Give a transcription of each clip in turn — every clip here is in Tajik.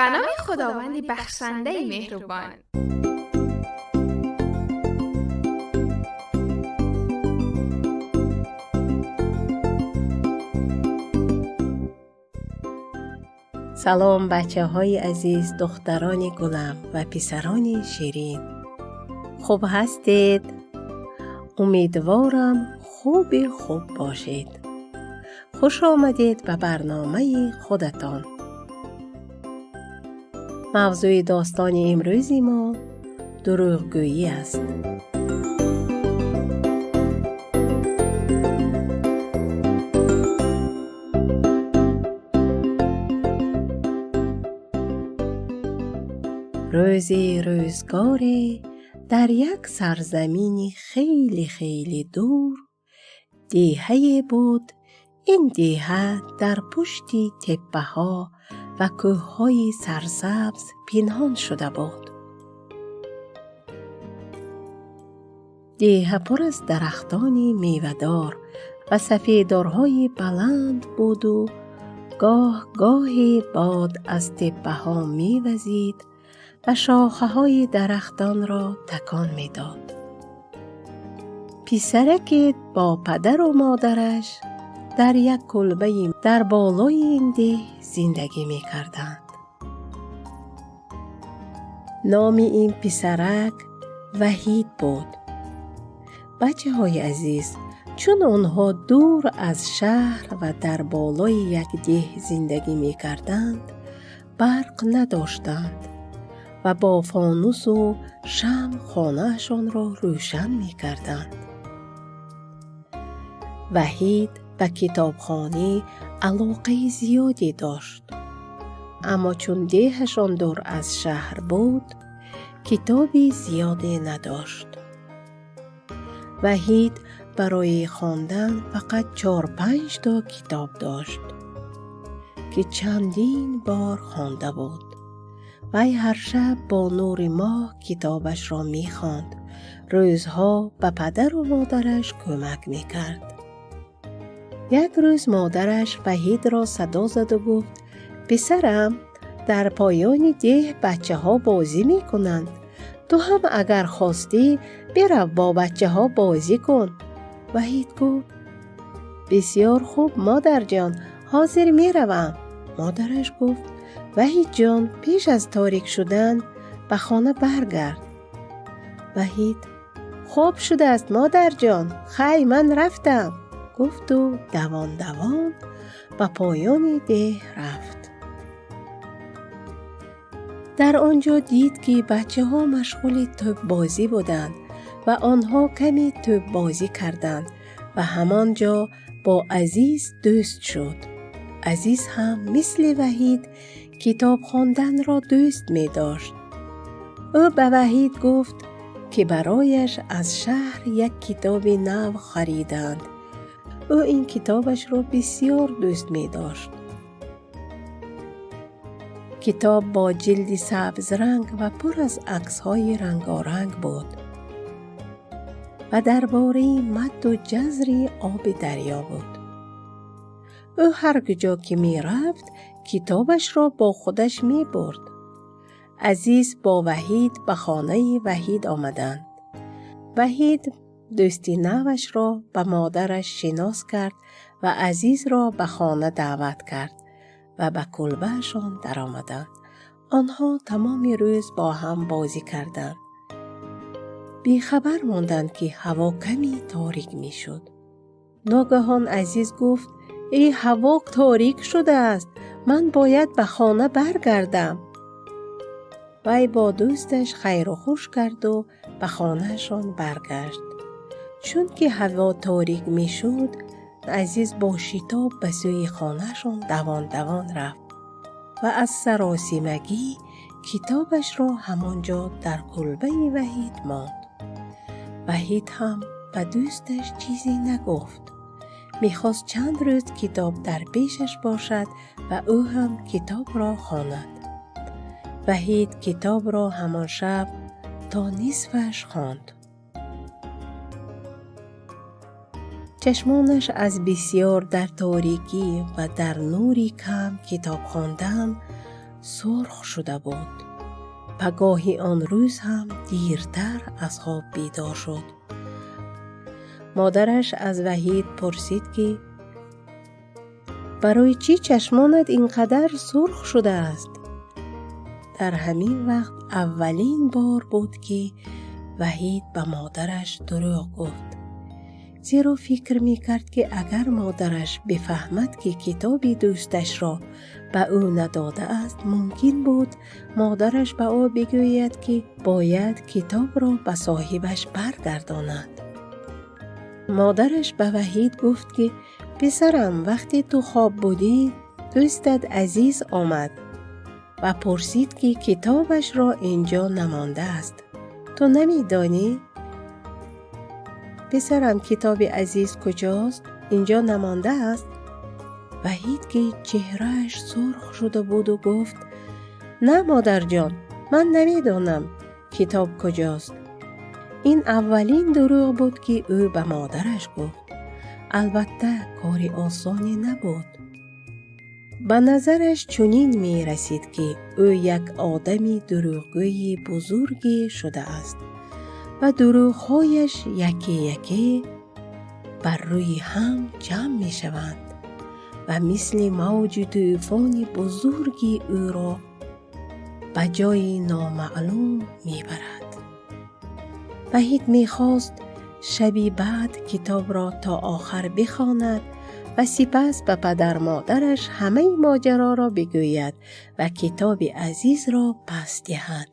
Ба номи Худованди бахшандаи меҳрубон. Салом, бачаҳои азиз, духтарони гулам ва писарони ширин. Хуб ҳастед? Умедворам, хуби хуб бошед. Хуш омадед ба барномаи худатон. Мавзӯи достони имрӯзи мо дурӯғгӯӣ аст. Рӯзи рӯзгоре дар як сарзамини хеле хеле дур деҳае буд. Ин деҳа дар пушти теппаҳо ва кӯҳҳои сарсабз пинҳон шуда буд. Деҳа пур аз дарахтони мевадор ва сафедорҳои баланд буду гоҳ гоҳе бод аз теппаҳо мевазид ва шохаҳои дарахтонро такон медод. Писараке бо падару модараш дар як кулбаи дар болои ин деҳ зиндагӣ мекарданд. Номи ин писарак Ваҳид буд. Бачаҳои азиз, чун онҳо дур аз шаҳр ва дар болои як деҳ зиндагӣ мекарданд, барқ надоштанд ва бо фонусу шамъ хонаашонро рӯшан мекарданд. Ваҳид ба китобхонӣ алоқаи зиёде дошт, аммо чун деҳашон дур аз шаҳр буд, китоби зиёде надошт. Ваҳид барои хондан фақат чор-панҷто китоб дошт, ки чандин бор хонда буд. Вай ҳар шаб бо нури моҳ китобашро мехонд. Рӯзҳо ба падару модараш кӯмак мекард. Як рӯз модараш Ваҳидро садо заду гуфт: «Писарам, дар поёни деҳ бачаҳо бозӣ мекунанд. Ту ҳам агар хостӣ, бирав, бо бачаҳо бозӣ кун». Ваҳид гуфт: «Бисёр хуб, модарҷон, ҳозир меравам». Модараш гуфт: «Ваҳидҷон, пеш аз торик шудан ба хона баргард». Ваҳид: «Хуб шудааст, модарҷон, хай, ман рафтам», гуфту давон давон ба поёни деҳ рафт. Дар он ҷо дид, ки бачаҳо машғули тӯббозӣ буданд ва онҳо каме тӯббозӣ карданд ва ҳамон ҷо бо Азиз дӯст шуд. Азиз ҳам мисли Ваҳид китоб хонданро дӯст медошт. Ӯ ба Ваҳид гуфт, ки барояш аз шаҳр як китоби нав хариданд. Ӯ ин китобашро бисёр дӯст медошт. Китоб бо ҷилди сабзранг ва пур аз аксҳои рангоранг буд ва дар бораи мадду ҷазри оби дарё буд. Ӯ ҳар куҷо ки мерафт, китобашро бо худаш мебурд. Азиз бо Ваҳид ба хонаи Ваҳид омаданд. Ваҳид дӯсти навашро ба модараш шинос кард ва Азизро ба хона даъват кард ва ба кулбаашон даромаданд. Онҳо тамоми рӯз бо ҳам бозӣ карданд. Бехабар монданд, ки ҳаво каме торик мешуд. Ногаҳон Азиз гуфт: «Эй, ҳаво торик шудааст, ман бояд ба хона баргардам». Вай бо дӯсташ хайру хуш карду ба хонаашон баргашт. Чунки ҳаво торик мешуд, Азиз бо шитоб ба сӯи хонаашон давон давон рафт ва аз саросимагӣ китобашро ҳамон ҷо дар кулбаи Ваҳид монд. Ваҳид ҳам ба дӯсташ чизе нагуфт. Мехост чанд рӯз китоб дар пешаш бошад ва ӯ ҳам китобро хонад. Ваҳид китобро ҳамон шаб то нисфаш хонд. Чашмонаш аз бисьёр дар торикӣ ва дар нури кам китоб хондан сурх шуда буд. Пагоҳи он рӯз ҳам дертар аз хоб бедор шуд. Модараш аз Ваҳид пурсид, ки барои чӣ чашмонат ин қадар сурх шудааст? Дар ҳамин вақт аввалин бор буд, ки Ваҳид ба модараш дурӯғ гуфт, зеро фикр мекард, ки агар модараш бифаҳмад, ки китоби дӯсташро ба ӯ надодааст, мумкин буд модараш ба ӯ бигӯяд, ки бояд китобро ба соҳибаш баргардонад. Модараш ба Ваҳид гуфт, ки писарам, вақте ту хоб будӣ, дӯстат Азиз омад ва пурсид, ки китобашро ин ҷо намондааст. Ту намедонӣ? Писарам, китоби Азиз куҷост? Ин ҷо намондааст? Ваҳид, ки чеҳрааш сурх шуда буду, гуфт: на, модарҷон, ман намедонам, китоб куҷост. Ин аввалин дурӯғ буд, ки ӯ ба модараш гуфт. Албатта, кори осоне набуд. Ба назараш чунин мерасид, ки ӯ як одами дурӯғгӯи бузурге шудааст ва дурӯғҳояш яке яке бар рӯи ҳам ҷамъ мешаванд ва мисли мавҷи тӯфони бузурги ӯро ба ҷои номаълум мебарад. Ваҳид мехост шаби баъд китобро то охар бихонад ва сипас ба падар-модараш ҳамаи моҷароро бигӯяд ва китоби Азизро пас диҳад.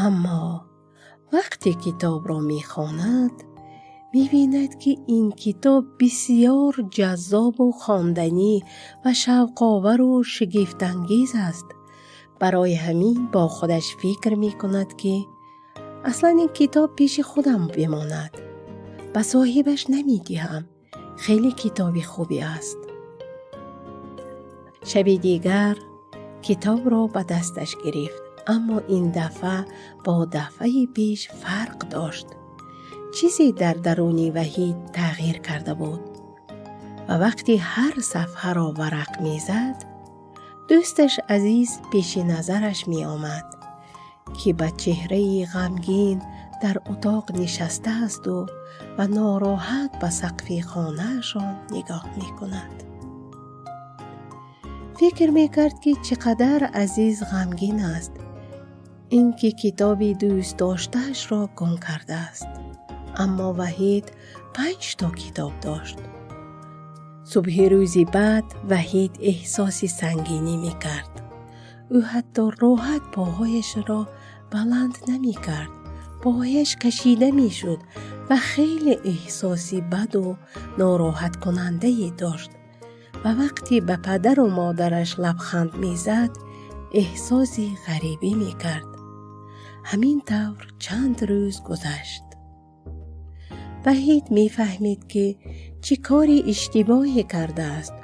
Аммо вақте китобро мехонад, мебинад, ки ин китоб бисьёр ҷаззобу хонданӣ ва шавқовару шигифтангез аст. Барои ҳамин бо худаш фикр мекунад, ки аслан ин китоб пеши худам бимонад, ба соҳибаш намедиҳам, хеле китоби хубе аст. Шаби дигар китобро ба дасташ гирифт, аммо ин дафъа бо дафъаи пеш фарқ дошт. Чизе дар даруни Ваҳид тағйир карда буд ва вақте ҳар сафҳаро варақ мезад, дӯсташ Азиз пеши назараш меомад, ки ба чеҳраи ғамгин дар утоқ нишастаасту ва нороҳат ба сақфи хонаашон нигоҳ мекунад. Фикр мекард, ки чӣ қадар Азиз ғамгин аст, ин ки китоби дӯстдоштаашро гум кардааст. Аммо Ваҳид 5 то китоб дошт. Субҳи рӯзи баъд Ваҳид эҳсоси сангинӣ мекард. Ӯ ҳатто роҳат поҳояшро баланд намекард, поҳояш кашида мешуд ва хеле эҳсоси баду нороҳаткунандае дошт ва вақте ба падару модараш лабханд мезад, эҳсоси ғарибӣ мекард. Ҳамин тавр чанд рӯз гузашт. Ваҳид мефаҳмид, ки чӣ кори иштибоҳе кардааст.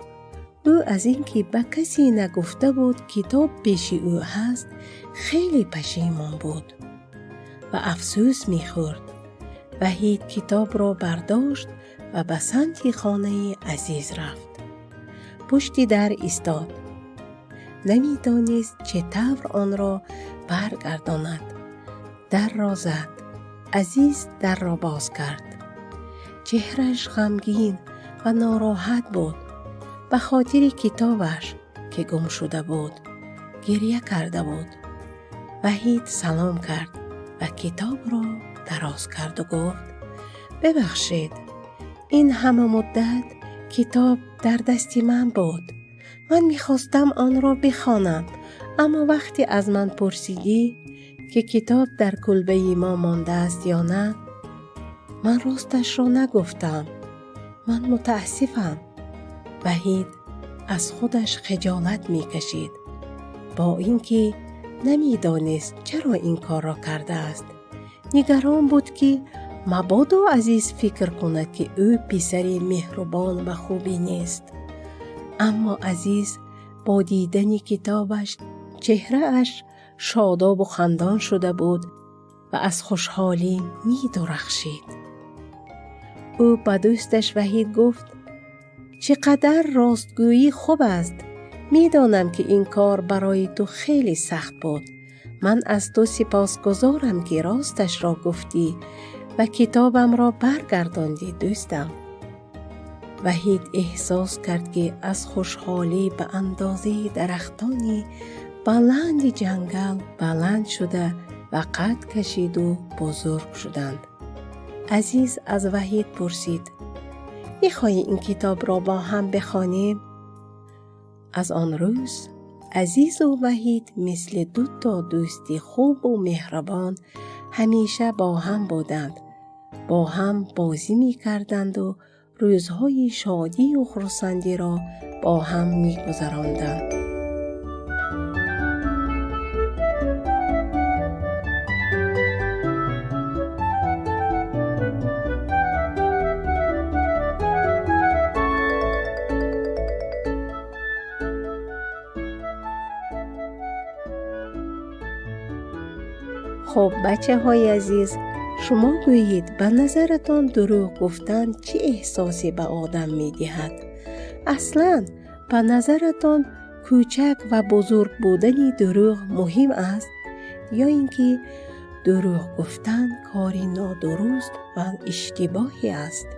Ӯ аз ин ки ба касе нагуфта буд, китоб пеши ӯ ҳаст, хеле пашимон буд ва афсӯс мехӯрд. Ваҳид китобро бардошт ва ба самти хонаи Азиз рафт. Пушти дар истод, намедонист, чӣ тавр онро баргардонад. Дарро зад. Азиз дарро боз кард. Чеҳраш ғамгин ва нороҳат буд. Ба хотири китобаш, ки гум шуда буд, гирья карда буд. Ваҳид салом кард ва китобро дароз карду гуфт: бибахшед, ин ҳама муддат китоб дар дасти ман буд. Ман мехостам онро бихонам, аммо вақте аз ман пурсидӣ, ки китоб дар кулбаи мо мондааст ё на, ман росташро нагуфтам. Ман мутаассифам. Ваҳид аз худаш хиҷолат мекашид, бо ин ки намедонист, чаро ин корро кардааст. Нигарон буд, ки мабодо Азиз фикр кунад, ки ӯ писари меҳрубон ва хубе нест. Аммо Азиз бо дидани китобаш чеҳрааш шодобу хандон шуда буд ва аз хушҳолӣ медурахшид. Ӯ ба дӯсташ Ваҳид гуфт: чӣ қадар ростгӯӣ хуб аст. Медонам, ки ин кор барои ту хеле сахт буд. Ман аз ту сипосгузорам, ки росташро гуфтӣ ва китобамро баргардондӣ, дӯстам. Ваҳид эҳсос кард, ки аз хушҳолӣ ба андозаи дарахтони баланди ҷангал баланд шуда ва қад кашиду бузург шуданд. Азиз аз Ваҳид пурсид: «Мехоҳӣ ин китобро бо ҳам бихонем?» Аз он рӯз Азизу Ваҳид мисли дуто дӯсти хубу меҳрабон ҳамеша бо ҳам буданд, бо ҳам бозӣ мекарданду рӯзҳои шодию хурсандиро бо ҳам мегузаронданд. Хуб, бачаҳои азиз, шумо гӯед, ба назаратон дурӯғ гуфтан чӣ эҳсосе ба одам медиҳад? Аслан, ба назаратон кӯчак ва бузург будани дурӯғ муҳим аст ё ин ки дурӯғ гуфтан кори нодуруст ва иштибоҳе аст?